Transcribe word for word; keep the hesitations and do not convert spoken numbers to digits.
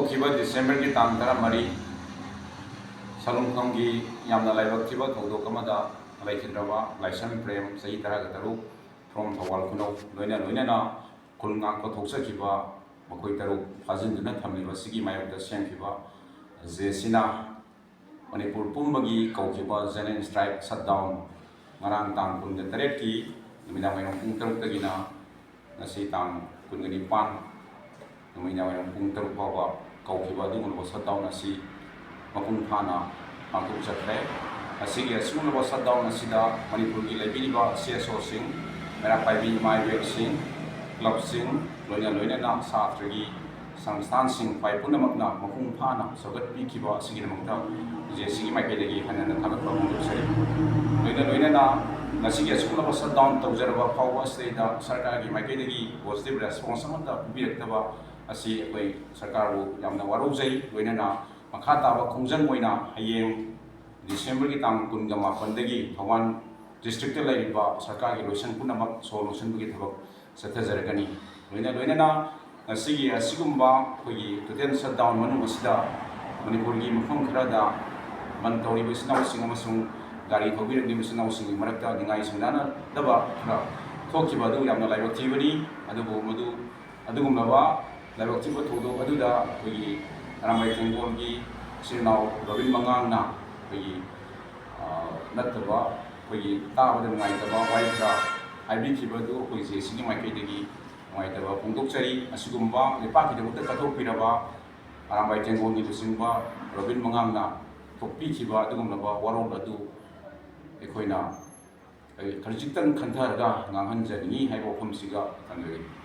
ꯍꯧꯈꯤꯕ ꯗꯤꯁꯦꯝꯕꯔꯒꯤ ꯇꯥꯡ ꯇꯔꯥꯃꯔꯤ, ꯁꯂꯨꯡꯐꯝꯒꯤ ꯌꯥꯝꯅ ꯂꯥꯏꯕꯛ ꯊꯤꯕ ꯊꯧꯗꯣꯛ ꯑꯃꯗ ꯂꯩꯈꯤꯗ꯭ꯔꯕ ꯂꯥꯏꯁ꯭ꯔꯝ ꯄ꯭ꯔꯦꯝ, ꯆꯍꯤ ꯇꯔꯥꯒ ꯇꯔꯨꯛ, from ꯊꯧꯕꯥꯜ ꯈꯨꯅꯧ, ꯂꯣꯏꯅ ꯂꯣꯏꯅꯅ ꯈꯨꯟ ꯉꯥꯛꯄ ꯊꯣꯛꯆꯈꯤꯕ ꯃꯈꯣꯏ ꯇꯔꯨꯛ ꯐꯥꯖꯤꯟꯗꯨꯅ ꯊꯝꯂꯤꯕ ꯑꯁꯤꯒꯤ ꯃꯥꯌꯣꯛꯇ ꯁꯦꯝꯈꯤꯕ ꯖꯦ ꯁꯤꯅ ꯃꯅꯤꯄꯨꯔ ꯄꯨꯝꯕꯒꯤ ꯀꯧꯈꯤꯕ general strike shutdown ꯉꯔꯥꯡ ꯇꯥꯡ ꯀꯨꯟꯒ ꯇꯔꯦꯠꯀꯤ ꯅꯨꯃꯤꯗꯥꯡ ꯋꯥꯏꯔꯝ ꯄꯨꯡ ꯇꯔꯨꯛꯇꯒꯤꯅ ꯉꯁꯤ ꯇꯥꯡ ꯀꯨꯟꯒ ꯅꯤꯄꯥꯟ ꯅꯨꯃꯤꯗꯥꯡ ꯋꯥꯏꯔꯝ ꯄꯨꯡ ꯇꯔꯨꯛ ꯐꯥꯎꯕ ꯀꯧꯈꯤꯕ ꯑꯗꯨꯒꯨꯝꯂꯕ shutdown ꯑꯁꯤ ꯃꯄꯨꯡ ꯐꯥꯅ ꯄꯥꯡꯊꯣꯛꯆꯈ꯭ꯔꯦ꯫ ꯑꯁꯤꯒꯤ ꯑꯁꯤꯒꯨꯝꯂꯕ shutdown ꯑꯁꯤꯗ ꯃꯅꯤꯄꯨꯔꯒꯤ ꯂꯩꯕꯤꯔꯤꯕ C S Oꯁꯤꯡ, ꯃꯩꯔꯥ ꯄꯥꯏꯕꯤ ꯏꯃꯥ ꯏꯕꯦꯜꯁꯤꯡ, clubꯁꯤꯡ, ꯂꯣꯏꯅ ꯂꯣꯏꯅꯅ ꯁꯥꯇ꯭ꯔꯒꯤ ꯁꯪꯁꯊꯥꯟꯁꯤꯡ ꯈ꯭ꯋꯥꯏ ꯄꯨꯝꯅꯃꯛꯅ ꯃꯄꯨꯡ ꯐꯥꯅ ꯁꯧꯒꯠꯄꯤꯈꯤꯕ ꯑꯁꯤꯒꯤꯗꯃꯛꯇ ꯖꯦ ꯁꯤꯒꯤ ꯃꯥꯏꯀꯩꯗꯒꯤ ꯍꯟꯅ ꯍꯟꯅ ꯊꯥꯒꯠꯄ ꯐꯣꯡꯗꯣꯛꯆꯔꯤ꯫ ꯂꯣꯏꯅ ꯂꯣꯏꯅꯅ ꯉꯁꯤꯒꯤ ꯑꯁꯤꯒꯨꯝꯂꯕ shutdown ꯇꯧꯖꯔꯕ ꯐꯥꯎꯕ ꯑꯁꯤꯗꯩꯗ ꯁꯔꯀꯥꯔꯒꯤ ꯃꯥꯏꯀꯩꯗꯒꯤ positive response ꯑꯃꯠꯇ ꯄꯤꯕꯤꯔꯛꯇꯕ ꯑꯁꯤ ꯑꯩꯈꯣꯏ ꯁꯔꯀꯥꯔꯕꯨ ꯌꯥꯝꯅ ꯋꯥꯔꯧꯖꯩ꯫ ꯂꯣꯏꯅꯅ ꯃꯈꯥ ꯇꯥꯕ ꯈꯣꯡꯖꯪ ꯑꯣꯏꯅ ꯍꯌꯦꯡ ꯗꯤꯁꯦꯝꯕꯔꯒꯤ ꯇꯥꯡ ꯀꯨꯟꯒ ꯃꯥꯄꯟꯗꯒꯤ ꯊꯧꯕꯥꯜ districtꯇ ꯂꯩꯔꯤꯕ ꯁꯔꯀꯥꯔꯒꯤ ꯂꯣꯏꯁꯪ ꯄꯨꯝꯅꯃꯛ ꯁꯣ ꯂꯣꯟꯁꯤꯟꯕꯒꯤ ꯊꯕꯛ ꯆꯠꯊꯖꯔꯛꯀꯅꯤ꯫ ꯂꯣꯏꯅ ꯂꯣꯏꯅꯅ ꯉꯁꯤꯒꯤ ꯑꯁꯤꯒꯨꯝꯕ ꯑꯩꯈꯣꯏꯒꯤ total shutdown ꯃꯅꯨꯡ ꯑꯁꯤꯗ ꯃꯅꯤꯄꯨꯔꯒꯤ ꯃꯐꯝ ꯈꯔꯗ ꯕꯟ ꯇꯧꯔꯤꯕ ꯏꯆꯤꯟ ꯏꯅꯥꯎꯁꯤꯡ ꯑꯃꯁꯨꯡ ꯒꯥꯔꯤ ꯊꯧꯕꯤꯔꯛꯂꯤꯕ ꯏꯆꯤꯟ ꯏꯅꯥꯎꯁꯤꯡꯒꯤ ꯃꯔꯛꯇ ꯅꯤꯡꯉꯥꯏ ꯁꯪꯗꯥꯅꯗꯕ ꯈꯔ ꯊꯣꯛꯈꯤꯕ ꯑꯗꯨ ꯌꯥꯝꯅ ꯂꯥꯏꯕꯛ ꯊꯤꯕꯅꯤ꯫ ꯑꯗꯨꯕꯨ ꯃꯗꯨ ꯑꯗꯨꯒꯨꯝꯂꯕ ꯂꯥꯏꯕꯛ ꯊꯤꯕ ꯊꯧꯗꯣꯛ ꯑꯗꯨꯗ ꯑꯩꯈꯣꯏꯒꯤ ꯑꯔꯥꯝꯕꯥꯏ ꯇꯦꯡꯒꯣꯜꯒꯤ ꯏꯆꯤꯜ ꯏꯅꯥꯎ ꯔꯣꯕꯤꯟ ꯃꯉꯥꯡꯅ ꯑꯩꯈꯣꯏꯒꯤ, ꯑ, ꯅꯠꯇꯕ ꯑꯩꯈꯣꯏꯒꯤ ꯇꯥꯕꯗ ꯅꯨꯡꯉꯥꯏꯇꯕ ꯋꯥꯍꯩ ꯈꯔ ꯍꯥꯏꯕꯤꯈꯤꯕ ꯑꯗꯨ ꯑꯩꯈꯣꯏ ꯖꯦ ꯁꯤꯒꯤ ꯃꯥꯏꯀꯩꯗꯒꯤ ꯅꯨꯡꯉꯥꯏꯇꯕ ꯐꯣꯡꯗꯣꯛꯆꯔꯤ꯫ ꯑꯁꯤꯒꯨꯝꯕ ꯂꯩꯄꯥꯛꯀꯤꯗꯃꯛꯇ ꯀꯠꯊꯣꯛꯄꯤꯔꯕ ꯑꯔꯥꯝꯕꯥꯏ ꯇꯦꯡꯒꯣꯜꯒꯤ ꯂꯨꯆꯤꯡꯕ ꯔꯣꯕꯤꯟ ꯃꯉꯥꯡꯅ ꯊꯣꯛꯄꯤꯈꯤꯕ ꯑꯗꯨꯒꯨꯝꯂꯕ ꯋꯥꯔꯣꯜ ꯑꯗꯨ ꯑꯩꯈꯣꯏꯅ, ꯑꯩ ꯈꯖꯤꯛꯇꯪ ꯈꯟꯊꯔꯒ ꯉꯥꯡꯍꯟꯖꯅꯤꯡꯏ ꯍꯥꯏꯕ ꯋꯥꯐꯝꯁꯤꯒ ꯊꯝꯖꯒꯦ꯫